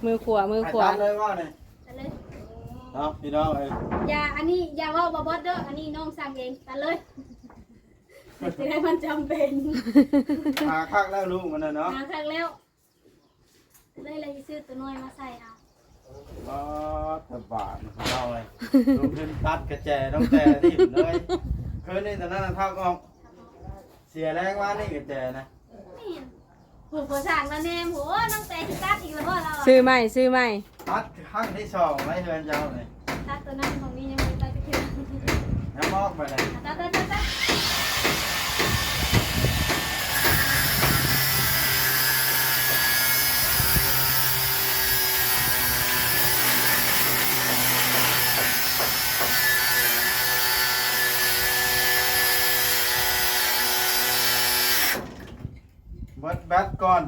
ມືຂວາ ມືຂວາ ຕັດເລີຍວ່ານີ້ ຕັດເລີຍ ເນາະ ພີ່ນ້ອງເອີຍ. ຢ່າ ອັນນີ້ຢ່າເວົ້າບໍ່ບອດເດີ ອັນນີ້ນ້ອງສັ່ງເອງ ຕັດເລີຍ ຊິໄດ້ມັນຈຳເປັນ ຫາຄັກແລ້ວລູກມັນນະເນາະ ຫາຄັກແລ້ວ ເລີຍ ເລີຍຊິຊື້ຕົວນ້ອຍມາໃສ່ເອົາ. ອໍ ຕະບາດເຮົາເລີຍ ລົງທຶນຕັດກະແຈນ້ອງແຕຖິ້ມເລີຍ ຄືນນີ້ຕອນນັ້ນນະ ທັກອອກ ເສຍແຮງວານນີ້ກະແຈນະ ແມ່ນ ຜູ້ ຜູ້ຊ່າງລະແນມ ໂອ້ ນ້ອງແຕຊິຕັດອີກແລ້ວບໍ່ລາວ ຊື້ໃໝ່ ຊື້ໃໝ່ ຕັດຄັ້ງທີສອງໃນເຮືອນເຈົ້ານີ້ ຕັດຕົວນັ້ນຂອງນີ້ຍັງບໍ່ໄດ້ຕັດຈັກເທື່ອ ຍັງບໍ່ອອກໄປເລີຍ ຕັດ ຕັດ ຕັດ ຕັດ. ເບິດແບັດກ່ອນ.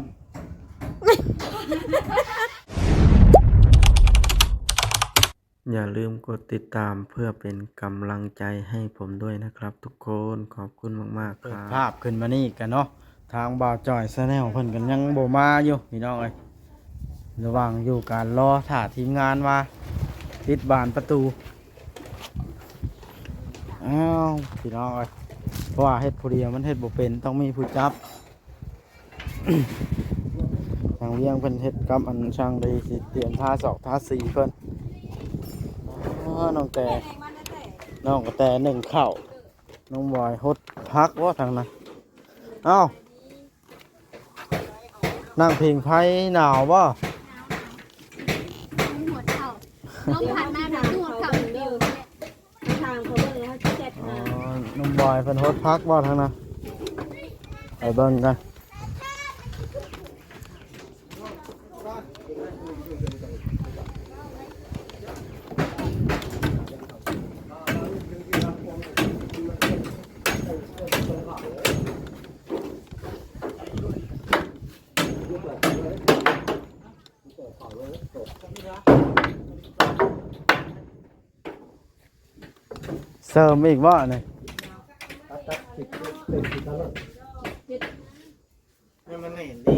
ຢ່າລືມກົດຕິດຕາມເພື່ອເປັນກຳລັງໃຈໃຫ້ຜົມດ້ວຍນະຄັບທຸກຄົນ. ຂອບຄຸນມາກໆ ເປີດພາບຂຶ້ນມານີ້ກະເນາະ ທາງບ່າວຈ່ອຍ Channel ເພິ່ນກະຍັງບໍ່ມາຢູ່ພີ່ນ້ອງເອີຍ ລະຫວ່າງຢູ່ການລໍຖ້າທີມງານມາປິດບານປະຕູ. ອ້າວ ພີ່ນ້ອງເອີຍ ເພາະວ່າເຮັດຜູ້ດຽວມັນເຮັດບໍ່ເປັນ ຕ້ອງມີຜູ້ຈັບ. ທາງວຽງເພິ່ນເຮັດກັບອັນຊ່າງໄດ້ຊິຕຽມທາສອກທາສີເພິ່ນ. ອໍ ນ້ອງແຕ ນ້ອງກະແຕໜຶ້ງເຂົ້າ ນ້ອງບອຍຫົດຜັກບໍ່ທາງນັ້ນ. ເອົ້າ ນັ່ງຜິງໄຟໜາວບໍ່? ໜາວໆ ຫົດເຂົ້າ ລົມພັດມາກະຫວັດເຂົ້າປິວ. ທາງເຂົາເບິ່ງເຂົາຊິແຊັດຫາ. ອໍ ໜຸ່ມບອຍເພິ່ນຫົດຜັກບໍ່ທາງນັ້ນ? ໄປເບິ່ງກັນ. ເສີມອີກບໍ່ນີ້? ໃຫ້ມັນແໜ້ນດີ.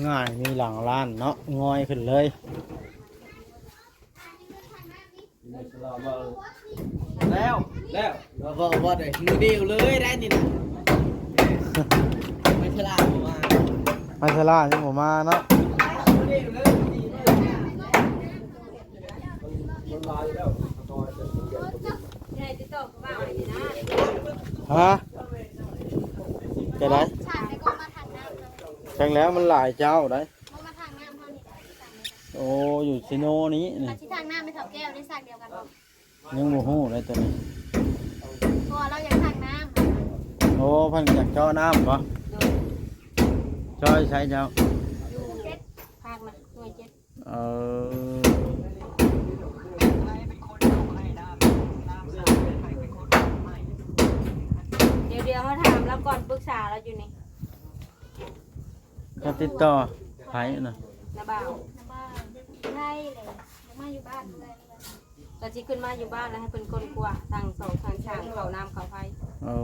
ງ່າຍ ມີຫຼັງລ້ານເນາະ ງອຍຂຶ້ນເລີຍ. ແລ້ວ ແລ້ວ ບໍ່ ບໍ່ໄດ້ ມື້ດຽວເລີຍໄດ້ນີ້ນະ. ໄມສະລາບໍ່ມາ ໄມສະລາຍັງບໍ່ມາເນາະ. ຮະ? ຈະໄດ້? ຈັກແລ້ວ ມັນຫຼາຍເຈົ້າໃດ໋. ໂອ້ ຢູ່ຊິໂນນີ້ ນີ້ ຊິທາງນ້ຳໃຫ້ເຖົ້າແກ້ວໄດ້ ສາກດຽວກັນບໍ່? ຍັງບໍ່ຮູ້ເລີຍໂຕນີ້ ເພາະວ່າລາວຢາກທາງນ້ຳ. ໂອ້ ເພິ່ນຢາກເຈາະນ້ຳບໍ່? ໂດຍ. ເຈາະຢູ່ໃສເຈົ້າ? ຢູ່ເຈັດ ພາກນະ ໜ່ວຍເຈັດ. ເອີ ດຽວ ດຽວເຮົາຖາມລາວກ່ອນ ປຶກສາລາວຢູ່ນີ້. ການຕິດຕໍ່ໃຜນະ? ນ້າບ່າວ ນ້າບ່າວ ໄດ້ເລີຍ ມາຢູ່ບ້ານເລີຍ ກະຊິຂຶ້ນມາຢູ່ບ້ານແລ້ວ ໃຫ້ເພິ່ນຄົ້ນຄວ້າທາງສອງທາງສາມ ເຂົ້ານ້ຳເຂົ້າໄຟ. ໂອ້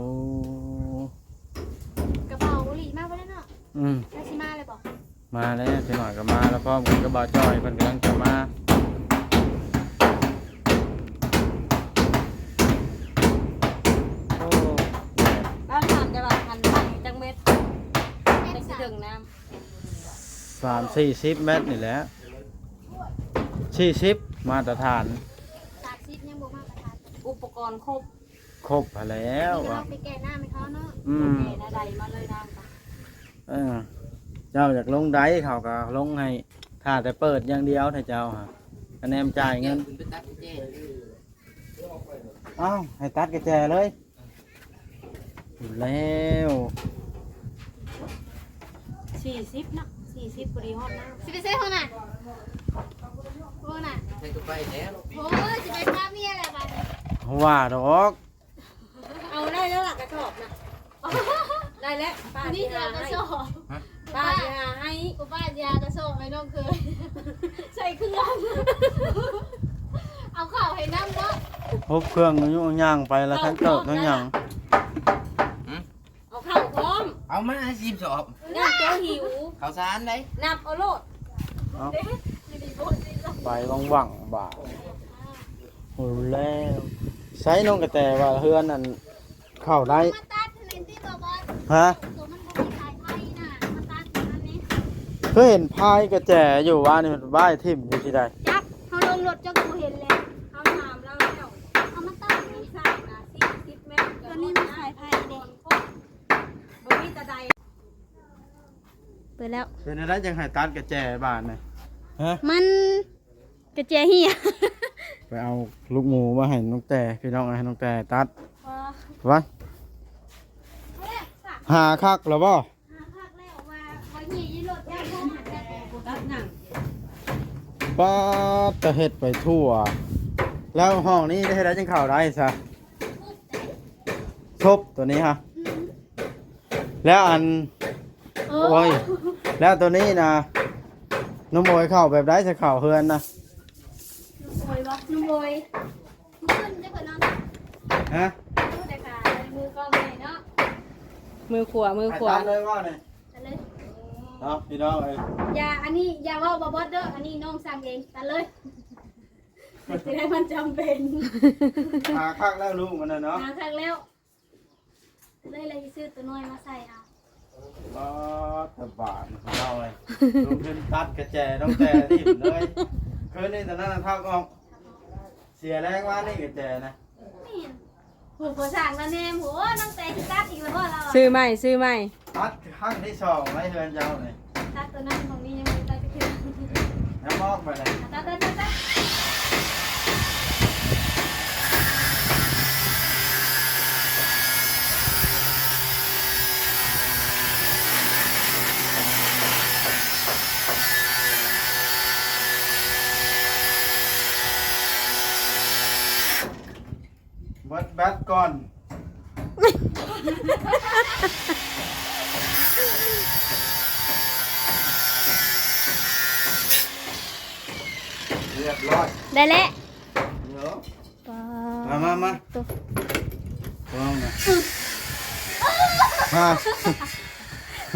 ກະເບົາຫຼີມາບໍ່ໄດ້ເນາະ. ອືມ ແລ້ວຊິມາເລີຍບໍ່? ມາແລ້ວ ຈັກໜ້ອຍກະມາແລ້ວ ພ້ອມກັນກັບບ່າວຈ້ອຍ ເພິ່ນກຳລັງຈະມາ. ໂອ້ ລາວຖາມແຕ່ວ່າ ອັນ ທັງຈັກເມັດ? ຈັກ ເຖິງນ້ຳ ສາມສີ່ສິບແມັດນີ້ແຫຼະ ສີ່ສິບມາດຕະຖານ ສາມສິບຍັງບໍ່ມາດຕະຖານ ອຸປະກອນຄົບ ຄົບຫັ້ນແຫຼ້ວ ມີແຕ່ເຮົາໄປແກ່ນ້ຳໃຫ້ເຂົາເນາະ ອືມ ແກ່ໜ້າໃດມາເລີຍນ້ຳກະ ເອີ ເຈົ້າຢາກລົງໃດເຂົາກະລົງໃຫ້ ຖ້າແຕ່ເປີດຢ່າງດຽວ ຖ້າເຈົ້າຫາກະແນມຈ່າຍເງິນ ເຈົ້າຂຶ້ນໄປຕັດແຈ ອ້າວ ໃຫ້ຕັດກະແຈເລີຍ ແລ້ວ ສີ່ສິບເນາະ ສີ່ສິບພໍດີຮອດນ້ຳ ຊິໄປໃສພຸ້ນນະ ພຸ້ນນະ ໃສ່ກະໄປແລ້ວ ໂອ້ຍ ຊິໄປພາເມຍແລ້ວບາດນີ້ ວ່າດອກ ເອົາໄດ້ແລ້ວລະກະສອບນະ ໄດ້ແລ້ວ ປ້າຊິຫາໃຫ້ ປ້າຊິຫາໃຫ້ ປ້າຊິຫາກະສອບໃຫ້ນ້ອງເຄີຍ ໃສ່ເຄື່ອງ ເອົາເຂົ້າໃຫ້ນຳເນາະ ຮົບເຄື່ອງຢູ່ຍ່າງໄປລະທັງເກີບທັງຫຍັງ ເອົາເຂົ້າພ້ອມ ເອົາມາໃຫ້ສິບສອບ ຍ່າງໂຕຫິວ ເຂົ້າສານໃດ ນັບເອົາໂລດ ເອົາ ໄປຫວັງໆ ບາດ ໂອ້ ແລ້ວ ໃສນ້ອງກະແຕວ່າເຮືອນອັນ ເຂົ້າໄດ້ ມາຕັດໃຫ້ແດ່ຕິບໍ່ບອດ ຮະ ໂຕມັນບໍ່ມີສາຍໄຟນະ ມາຕັດໃຫ້ແດ່ ຄືເຫັນພາຍກະແຈຢູ່ວ່ານີ້ ມັນບາຍຖິ້ມຢູ່ທີ່ໃດ ຈັກ ເຮົາລົງລົດເຈົ້າກະບໍ່ເຫັນແລ້ວ ເຮົາຖາມລາວແລ້ວ ເອົາມາຕັດໃຫ້ ສາຍນະ ສີ່ສິບແມັດ ໂຕນີ້ມັນສາຍໄຟເດ້ ບໍ່ມີຕາໃດ ເປີດແລ້ວ ເປັນແນວໃດຈັ່ງໃຫ້ຕັດກະແຈບາດນີ້ ຮະ ມັນ ກະແຈເຫຍ ໄປເອົາລູກໝູມາໃຫ້ນ້ອງແຕ ພີ່ນ້ອງ ໃຫ້ນ້ອງແຕຕັດ ວ່າ ຫາຄັກລະບໍ່ ຫາຄັກແລ້ວວ່າ ບໍ່ເຫຍຢູ່ລົດເຈົ້າບໍ່ ຕັດຫຍັງ ປາດ ຕະເຮັດໄປທົ່ວ ແລ້ວຫ້ອງນີ້ເຮັດໃດຈັ່ງເຂົ້າໄດ້ຊະ ທົບໂຕນີ້ຮະ ອືມ ແລ້ວອັນ ໂອ້ ໂອ້ຍ ແລ້ວໂຕນີ້ນະ ນ້ອງໂອຍເຂົ້າແບບໃດ ຊິເຂົ້າເຮືອນນະ ນ້ອງໂອຍບໍ່ ນ້ອງໂອຍ ຂຶ້ນເຈົ້າເພິ່ນນອນ ຮະ ໂອ້ ໄດ້ຄ່າ ມືກ້ອງໃຫຍ່ເນາະ ມືຂວາ ມືຂວາ ຕັດເລີຍວ່ານີ້ ຕັດເລີຍ ເນາະ ພີ່ນ້ອງເອີຍ ຢ່າ ອັນນີ້ຢ່າເວົ້າບໍ່ບອດເດີ ອັນນີ້ນ້ອງສັ່ງເອງ ຕັດເລີຍ ຊິໄດ້ມັນຈຳເປັນ ຫາຄັກແລ້ວລູກມັນນະເນາະ ຫາຄັກແລ້ວ ເລີຍ ເລີຍຊິຊື້ໂຕນ້ອຍມາໃສ່ເອົາ ອໍ ຕະບາດເຮົາເອີຍ ລົງທຶນຕັດກະແຈຕັ້ງແຕ່ນີ້ເລີຍ ຄືນນີ້ຕອນນັ້ນນະ ເທົາອອກ ເສຍແຮງວານນີ້ກະແຈນະ ແມ່ນ ໂຫ ພໍສ້າງລະແນມ ໂຫ ນ້ອງແຕຊິຕັດອີກແລ້ວບໍ່ລາວ ຊື້ໃໝ່ ຊື້ໃໝ່ ຕັດຄັ້ງທີສອງໃນເຮືອນເຈົ້ານີ້ ຕັດໂຕນັ້ນຂອງນີ້ຍັງບໍ່ໄດ້ຕັດຈັກເທື່ອ ຍັງບໍ່ອອກໄປເລີຍ ຕັດ ຕັດ ຕັດ ຕັດ ເບິດແບັດກ່ອນ ຮຽບຮ້ອຍ ໄດ້ແລ້ວ ເດີ ມາ ມາ ມາ ໂຕ ລອງນະ ຮະ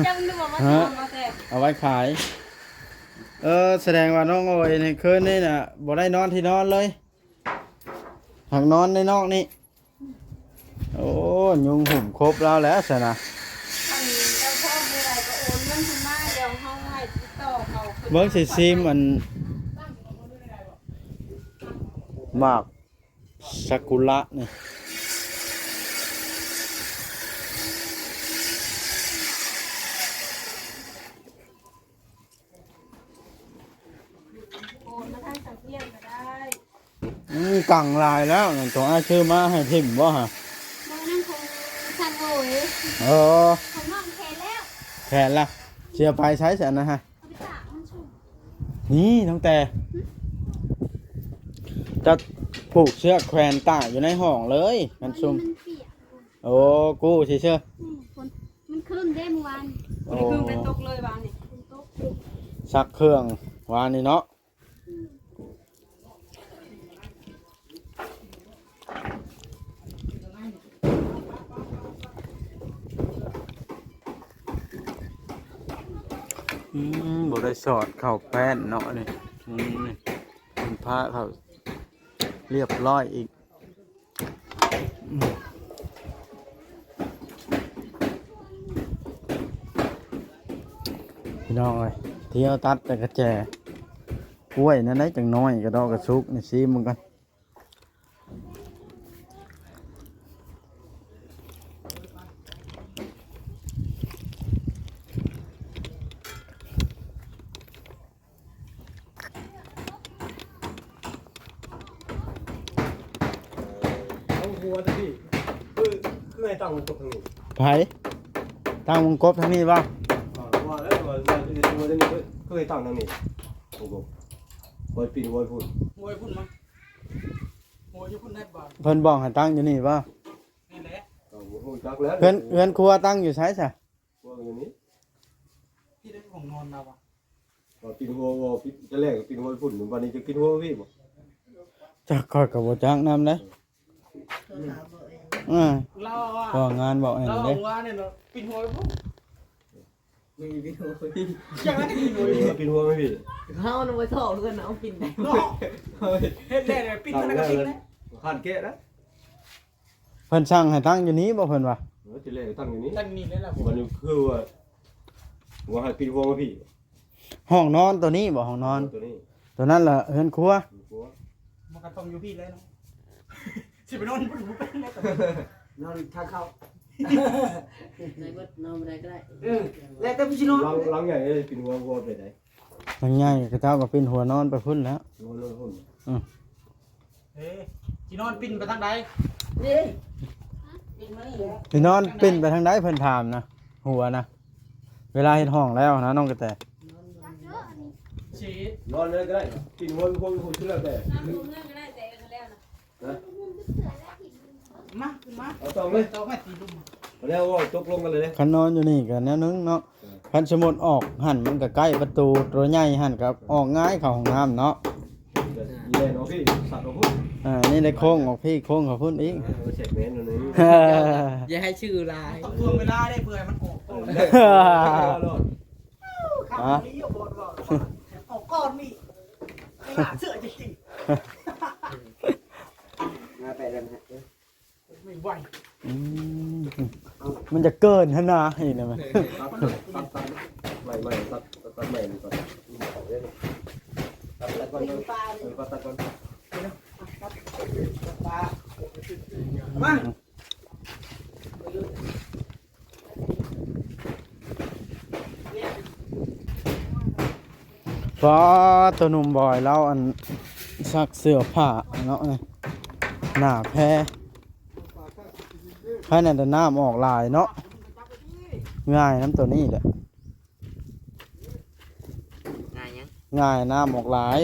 ຈຳນວມມາ ຮະ ເອົາໄວ້ຂາຍ ເອີ ສະແດງວ່ານ້ອງໂອຍນີ້ຄືນນີ້ນະ ບໍ່ໄດ້ນອນທີ່ນອນເລີຍ ຫາກນອນໃນນອກນີ້ ໂອ້ ຍຸງຫຸ້ມຄົບລາວແລ້ວຊັ້ນນະ ຄັນເຈົ້າພ້ອມມື້ໃດກະໂອນເງິນເພິ່ນມາ ດຽວເຮົາໃຫ້ຕິດຕໍ່ເຂົາ ເບິ່ງຊິຊີມອັນ ໝາກ ຊາກຸຣະນີ້ ໂອນມາທາງສັງວຽງກະໄດ້ ອືມ ກັງຫຼາຍແລ້ວ ໂຕອ້າຍຊື້ມາໃຫ້ຖິ້ມບໍ່ຫະ ບໍ່ ນັ້ນຂອງສັງໂອຍ ເອີ ຂອງນ້ອງແຂນແລ້ວ ແຂນລະ ຊິເອົາໄປໃສຊັ້ນນະຫະ ເອົາໄປຕາກມັນຊຸ່ມ ນີ້ນ້ອງແຕ ຫື ຈະຜູກເຊືອກແຂວນຕາກຢູ່ໃນຫ້ອງເລີຍ ມັນຊຸ່ມ ມັນປຽກ ໂອ້ ກູ້ຊື່ໆ ອືມ ຝົນມັນຄຶ້ມເດ້ມື້ວານ ໂອ້ ຝົນຄຶ້ມໄປຕົກເລີຍວານນີ້ ຝົນຕົກ ຊັກເຄື່ອງວານນີ້ເນາະ ອືມ ອືມ ບໍ່ໄດ້ສອດເຂົ້າແປ້ນເນາະນີ້ ອືມ ນີ້ ເປັນພະເຂົ້າ ຮຽບຮ້ອຍອີກ ອືມ ອືມ ພີ່ນ້ອງເອີຍ ທ່ຽວຕັດແຕ່ກະແຈກ້ວຍນັ້ນໄດ໋ ຈັກໜ້ອຍກະດອກກະສຸກນີ້ ຊີມເບິ່ງກ່ອນ. ເອົາຫົວທາງນີ້ ຄື ຄືໃຫ້ຕັ້ງກົບທາງນີ້ ໃຜ? ຕັ້ງວົງກົບທາງນີ້ບໍ່? ອ່າ ວ່າແລ້ວ ວ່າ ວ່າ ວ່າທາງນີ້ ຄືໃຫ້ຕັ້ງທາງນີ້ ໂອ້ໂຫ ໄວ້ປິ່ນ ໄວ້ພຸ້ນ ໄວ້ພຸ້ນມາ ໂອ້ ຢູ່ພຸ້ນໄດ້ບໍ່? ເພິ່ນບອກໃຫ້ຕັ້ງຢູ່ນີ້ບໍ່? ນີ້ແຫຼະ ກໍບໍ່ຮູ້ຈັກແລ້ວ ເຮືອນ ເຮືອນຄົວຕັ້ງຢູ່ໃສຊະ? ຄົວຢູ່ນີ້ ທີ່ໄດ້ຂອງນອນລາວອະ ວ່າປິ່ນຫົວ ວ່າ ທີ່ແລກກໍປິ່ນຫົວພຸ້ນ ບັດນີ້ຈະປິ່ນຫົວພີ້ບໍ່? ຈັກ ຂ້ອຍກໍບໍ່ຈັກນຳເດ້. ເອີ ລາວວ່າ ເພາະວ່າງານເວົ້າແອງເດ້ ລາວວ່ານີ້ເນາະ ປິ່ນຫົວພຸ້ນ ມີປິ່ນຫົວພີ້ ຈັ່ງນັ້ນກໍປິ່ນຫົວພີ້ ປິ່ນຫົວພີ້ ເຮົານະບໍ່ຊອກເພິ່ນເອົາປິ່ນໄດ້ເນາະ ເຮັດແລ້ວປິ່ນເທົ່ານັ້ນກໍປິ່ນແລ້ວ ຄັນແກະນະ. ເພິ່ນສັ່ງໃຫ້ຕັ້ງຢູ່ນີ້ບໍ່ ເພິ່ນວ່າ? ເອີ ທີ່ແລກຕັ້ງຢູ່ນີ້ ຕັ້ງນີ້ແຫຼະ ບັດນີ້ຄືວ່າ ວ່າໃຫ້ປິ່ນຫົວມາພີ້ ຫ້ອງນອນໂຕນີ້ບໍ່? ຫ້ອງນອນ ໂຕນີ້ ໂຕນັ້ນລະເຮືອນຄົວ ເຮືອນຄົວ ມັນກໍຕ້ອງຢູ່ພີ້ແຫຼະເນາະ ຊິໄປນອນພຸ້ນບໍ່ເປັນແລ້ວ ນອນທາງເຂົ້າ ໄດ້ເບິດ ນອນບໍ່ໄດ້ກໍໄດ້ ເອີ ແລ້ວແຕ່ຜູ້ຊິນອນ ຫຼັງ ຫຼັງໃຫຍ່ເອີຍ ປິ່ນຫົວ ຫົວໄປໃດ ຫຼັງໃຫຍ່ເຂົາເຈົ້າກໍປິ່ນຫົວນອນໄປພຸ້ນແລ້ວ ຫົວນອນພຸ້ນ ອື ເອີ ຊິນອນປິ່ນໄປທາງໃດ? ນີ້ ປິ່ນມານີ້ແຫຼະ ຊິນອນປິ່ນໄປທາງໃດ ເພິ່ນຖາມນະ ຫົວນະ ເວລາເຮັດຫ້ອງແລ້ວນະ ນ້ອງກະແຕ ຊິນອນເລີຍກໍໄດ້ ປິ່ນຫົວ ຫົວ ຫົວ ສຸດແລ້ວແຕ່ ມາ ຂຶ້ນມາ ເອົາຕໍ່ເລີຍ ຕໍ່ໄປຕີລຸມ ແລ້ວເວົ້າຕົກລົງກັນເລີຍເດ້ ຄັນນອນຢູ່ນີ້ກໍແນວໜຶ່ງເນາະ ຄັນສົມມຸດອອກຫັ້ນ ມັນກໍໃກ້ປະຕູ ໂຕໃຫຍ່ຫັ້ນກໍອອກງ່າຍເຂົ້າຫ້ອງນ້ຳເນາະ ແລ່ນອອກພີ້ ສັດອອກພຸ້ນ ອ່າ ນີ້ໄດ້ໂຄ້ງອອກພີ້ ໂຄ້ງເຂົ້າພຸ້ນອີກ ເອີ ເຊັກແມ່ນໜຶ່ງ ຢ່າໃຫ້ຊື່ຫຼາຍ ຕ້ອງທວງເວລາເດ້ ເພື່ອໃຫ້ມັນອອກກ່ອນ ເອີ ຮະ ອອກກ່ອນນີ້ ເວລາເຊື່ອຈະກິນ ມາແປະເດືອນ ອືມ ມັນຈະເກີນຫັ້ນນະ ເຫັນໄໝ? ຕັດ ຕັດ ຕັດ ໄມ້ ໄມ້ ຕັດ ຕັດໄມ້ນີ້ກ່ອນ ຕັດ ຕັດກ່ອນ ເອີ ຕັດ ຕັດກ່ອນ ມາ ປ້າ ໂຕໜຸ່ມບອຍລາວ ອັນ ຊັກເສື້ອຜ້າເນາະ ໜ້າແພ ໃຜນັ້ນແຕ່ນ້ຳອອກຫຼາຍເນາະ ງ່າຍນຳໂຕນີ້ແຫຼະ ງ່າຍຫຍັງ? ງ່າຍ ນ້ຳອອກຫຼາຍ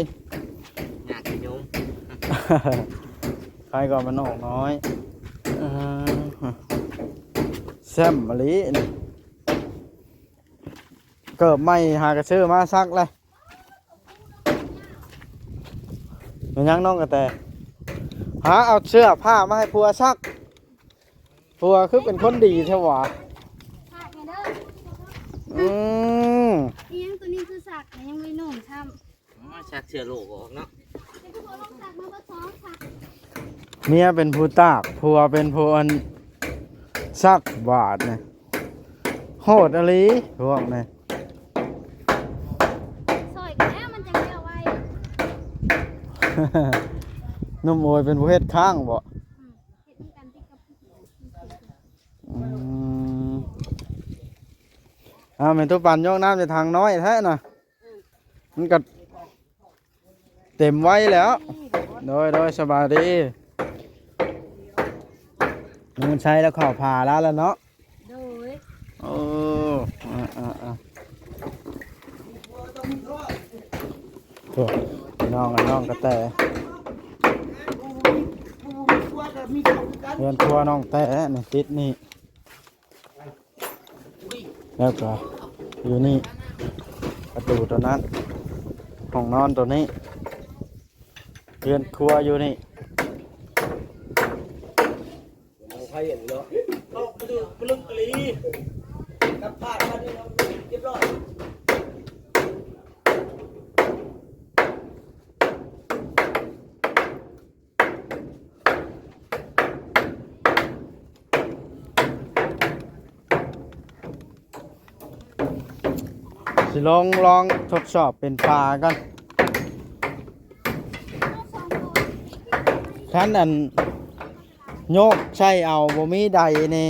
ຍາກຊິໂຍມ ໃຄກວ່າມັນອອກນ້ອຍ ເອີ ແຊມອີ່ຫຼີນີ້ ເກີບໃໝ່ຫາກະຊື້ມາຊັກແຫຼະ ແມ່ນຫຍັງນ້ອງກະແຕ ຫາເອົາເສື້ອຜ້າມາໃຫ້ຜົວຊັກ ຜົວຄືເປັນຄົນດີແທ້ຫວາ? ຝາກແດ່ເດີ ອືມ ອີຫຍັງໂຕນີ້ຄືຊັກ ຍັງບໍ່ໄດ້ນຸ່ງຊ້ຳ ອໍ ຊັກເສື້ອໂລກອອກເນາະ ເປັນຜູ້ລົງຊັກມາບໍ່ຊອງຊັກ ເມຍເປັນຜູ້ຕາກ ຜົວເປັນຜູ້ອັນຊັກ ບາດນີ້ ໂຫດອີ່ຫຼີພວກນີ້ ຊ່ອຍກັນແລ້ວມັນຈັ່ງແລ້ວໄວ ໜຸ່ມໂອຍເປັນຜູ້ເຮັດຄ້າງບໍ? ອືມ ເຮັດນຳກັນຕິດກັບຜູ້ ອືມ ອ້າວ ແມ່ຕູ້ປັນ ຍົກນ້ຳໃສ່ຖັງນ້ອຍແທ້ນະ ອືມ ມັນກໍເຕັມໄວ້ແລ້ວ ໂດຍ ໂດຍ ສະບາຍດີ ນ້ອງບຸນໄຊລາວເຂົ້າຜາລາວແລ້ວເນາະ ໂດຍ ໂອ້ ອ່າໆໆ ໂອ້ ພີ່ນ້ອງ ນ້ອງກະແຕ ເຮືອນຄົວນ້ອງແຕນີ້ ຕິດນີ້ ແລ້ວກໍຢູ່ນີ້ ປະຕູໂຕນັ້ນ ຫ້ອງນອນໂຕນີ້ ເຮືອນຄົວຢູ່ນີ້ ໄທອັນນີ້ເນາະ ອອກມາດູປະລຶກອີ່ຫຼີ ກັບພາດມານີ້ເນາະ ຮຽບຮ້ອຍ. ເ ຊິລອງ ລອງທົດສອບເປັນປາກ່ອນ. ຄັນອັນ ໂຍກໃສ່ເອົາ ບໍ່ມີໃດນີ້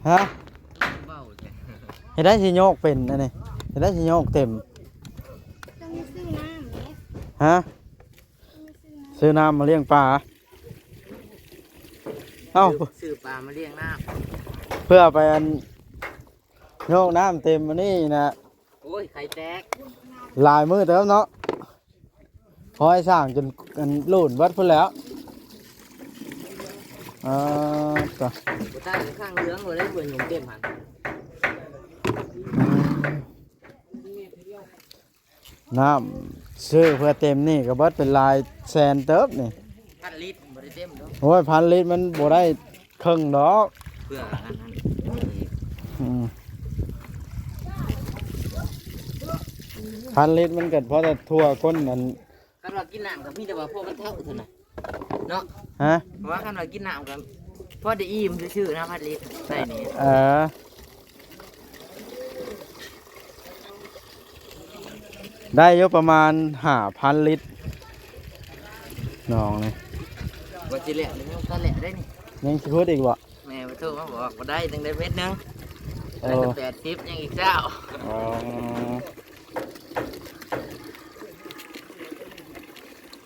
ຮະ? ເຮັດໄດ້ຊິໂຍກເປັນອັນນີ້ ເຮັດໄດ້ຊິໂຍກເຕັມ. ຕ້ອງໄດ້ຊື້ນ້ຳເດ້. ຮະ? ຊື້ນ້ຳມາລ້ຽງປາ. ເອົ້າ ຊື້ປາມາລ້ຽງນ້ຳ ເພື່ອໄປອັນ ໂຍກນ້ຳເຕັມອັນນີ້ນະ. ໂອ້ຍ ໄຂ່ແຕກ. ຫຼາຍມື້ເຕີບເນາະ ຄອຍສ້າງຈົນອັນລູນເບິດພຸ້ນແລ້ວ. ເອີ ຕະ ບໍ່ຕາຍຂ້າງເຫຼືອງບໍ່ໄດ້ ເພື່ອຍົມເຕັມຫັ້ນ. ອືມ ນ້ຳຊື້ເພື່ອເຕັມນີ້ກໍເບິດເປັນຫຼາຍແສນເຕີບນີ້. ພັນລິດບໍ່ໄດ້ເຕັມດອກ. ໂອ້ຍ ພັນລິດມັນບໍ່ໄດ້ເຄິ່ງດອກ ເພື່ອອັນນັ້ນ. ອືມ ພັນລິດມັນກໍພໍແຕ່ທົ່ວຄົນນັ້ນ. ຄັນວ່າກິນນ້ຳກໍມີແຕ່ວ່າພໍມັນເທົາເທົ່ານັ້ນເນາະ. ຮະ? ເພາະວ່າຄັນວ່າກິນນ້ຳກໍພໍໄດ້ອີ່ມຊື່ໆນະ ພັນລິດໃສ່ນີ້. ເອີ ໄດ້ຢູ່ປະມານຫ້າພັນລິດ ໜອງນີ້. ວ່າຊິແຫຼະ ຍັງບໍ່ທັນແຫຼະໄດ້ນີ້ ຍັງຊິຂຸດອີກບໍ່? ແມ່ມາໂທມາບອກວ່າໄດ້ ຍັງໄດ້ເມັດໜຶ່ງ. ໂອ້ ໄດ້ແຕ່ແປດສິບ ຍັງອີກເຊົ້າ.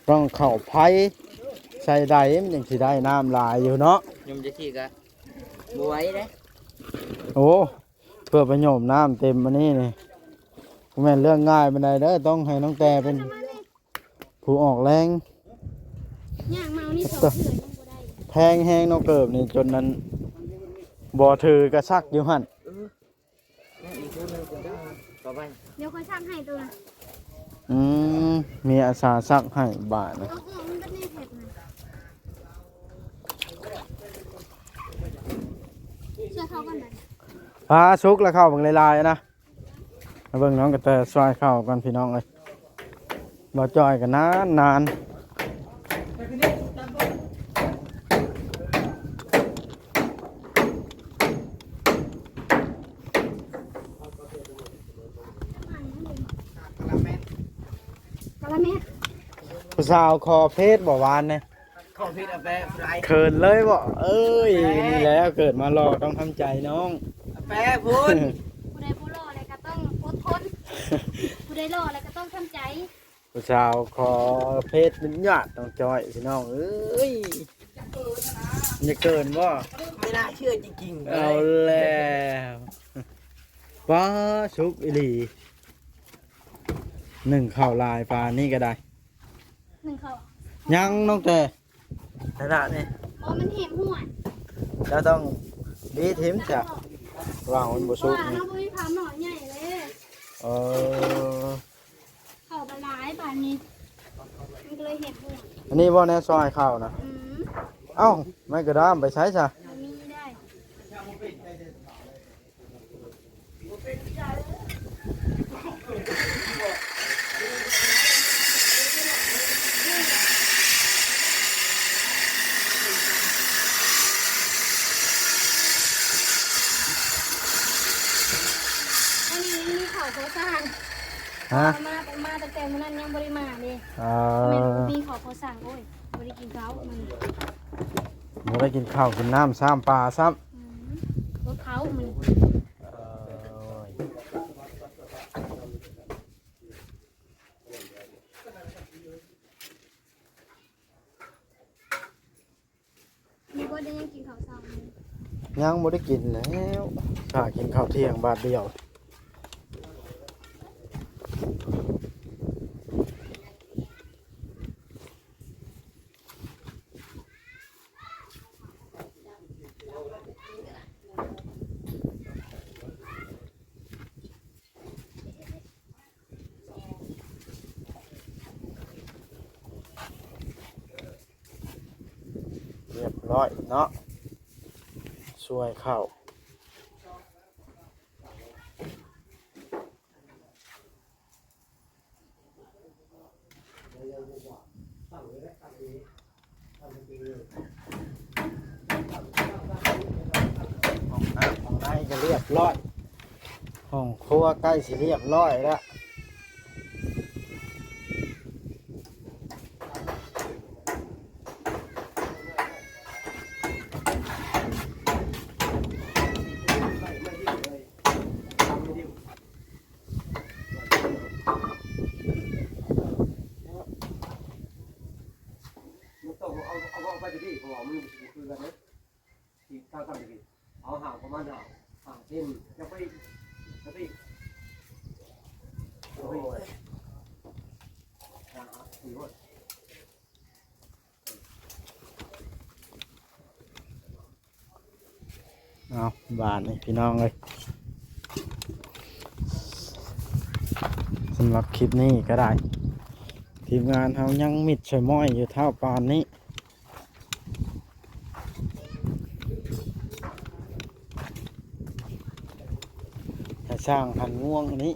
ອໍ ຕ້ອງເຂົ້າໄພໃສ່ໃດ ມັນຈັ່ງຊິໄດ້ນ້ຳຫຼາຍຢູ່ເນາະ. ຍົມຈັກທີກະບໍ່ໄຫວເດ້. ໂອ້ ເພື່ອໄປໂຍມນ້ຳເຕັມອັນນີ້ນີ້ ບໍ່ແມ່ນເລື່ອງງ່າຍປານໃດເດີ. ຕ້ອງໃຫ້ນ້ອງແຕ່ເປັນຜູ້ອອກແຮງ. ຍ່າງມານີ້ສອງເທື່ອຍັງບໍ່ໄດ້. ແພງແຮງເນາະ ເກີບນີ້ ຈົນນັ້ນບໍ່ຖືກະຊັກຢູ່ຫັ້ນ. ເອີ ຍັງອີກຜູ້ໜຶ່ງເປັນເຈົ້າຕໍ່ໄປ. ດຽວຂ້ອຍຊັກໃຫ້ໂຕນະ. ອືມ ມີອາສາຊັກໃຫ້ບາດນະ. ເອົາອອກມັນເບິດແນ່ແທັບນະ. ຊ່ວຍເຂົາກ່ອນບາດນີ້. ພາສຸກແລ້ວເຂົ້າເບິ່ງຫຼາຍໆນະ. ມາເບິ່ງນ້ອງກະແຕຊ່ອຍເຂົ້າກ່ອນພີ່ນ້ອງເອີຍ. ບໍ່ຈ່ອຍກໍນານນານ. ຜູ້ສາວຂໍເຟສບໍ່ວານນີ້? ຂໍເຟສ ເອົາໄປຫຼາຍ ເຂີນເລີຍບໍ່? ເອີຍ ນີ້ແຫຼະ ເກີດມາຫຼໍ່ຕ້ອງທຳໃຈນ້ອງ. ເອົາໄປພຸ້ນ. ຜູ້ໃດບໍ່ຫຼໍ່ແລ້ວກໍຕ້ອງອົດທົນ ຜູ້ໃດຫຼໍ່ແລ້ວກໍຕ້ອງທຳໃຈ. ຜູ້ສາວຂໍເຟສອະນຸຍາດນ້ອງຈ້ອຍ ພີ່ນ້ອງເອີຍ. ຢ່າເກີນບໍ່? ໄມ່ໜ້າເຊື່ອຈິງໆ. ເອົາແລ້ວ ປ້າ ສຸກອີ່ຫຼີ. ໜຶ້ງເຂົ້າຫຼາຍປານນີ້ກໍໄດ້. ໜຶ້ງເຂົ້າ ຍັງນ້ອງແຕ່ ຂະໜາດນີ້. ອໍ ມັນເຫັນຫ້ວຍ. ເຈົ້າຕ້ອງດີຖິ້ມຊະ ວ່າມັນບໍ່ສຸກ. ເຮົາບໍ່ມີພາມໜໍ່ໃຫຍ່ເດ້. ເອີ ເຂົ້າກໍຫຼາຍບາດນີ້ ມັນກໍເລີຍເຫັນຫ້ວຍ. ອັນນີ້ບໍ່ແນວຊອຍເຂົ້ານະ? ອືມ. ເອົ້າ ໄມ້ກະດາມໄປໃສຊະ? ມີໄດ້. ອັນນີ້ຍັງມີເຂົ້າພໍສ້າງ. ຮະ? ມາ ມາຕັ້ງແຕ່ມື້ນັ້ນຍັງບໍ່ໄດ້ມາເດ້. ເອີ ແມ່ນບໍ່ມີເຂົ້າພໍສ້າງ. ໂອ້ຍ ບໍ່ໄດ້ກິນເຂົ້າມື້ນີ້ ບໍ່ໄດ້ກິນເຂົ້າກິນນ້ຳຊ້ຳປາຊ້ຳ. ອືມ ບໍ່ເຂົ້າມື້ນີ້. ນີ້ບໍ່ໄດ້ຍັງກິນເຂົ້າເຊົ້າ. ຍັງບໍ່ໄດ້ກິນແລ້ວ ຖ້າກິນເຂົ້າທ່ຽງບາດດຽວ. ຮຽບຮ້ອຍເນາະ ຊ່ວຍເຂົ້າ. ຫ້ອງນ້ຳຫ້ອງໃນກໍຮຽບຮ້ອຍ. ໂອ ຫ້ອງຄົວໃກ້ຊິລຽບຮ້ອຍແລ້ວ. ມັນຕ້ອງເອົາ ເອົາອອກໄປດີໆ ເພາະວ່າມັນບໍ່ຄືກັນເດ້. ທີ່ເຮົາທຳຕະກີ້ ເອົາຫາວປະມານຫາວ ຫາວເຊັນ ຈະໄປ ຈະໄປ ໂອ້ຍ ຫາ ຫາ ເອົາ ບາດນີ້ພີ່ນ້ອງເອີຍ ສຳລັບຄລິບນີ້ກໍໄດ້ ທີມງານເຮົາຍັງມິດຊ່ອຍມ້ອຍຢູ່ເທົ່າປານນີ້ ໃຫ້ຊ່າງຫັນງວງອັນນີ້.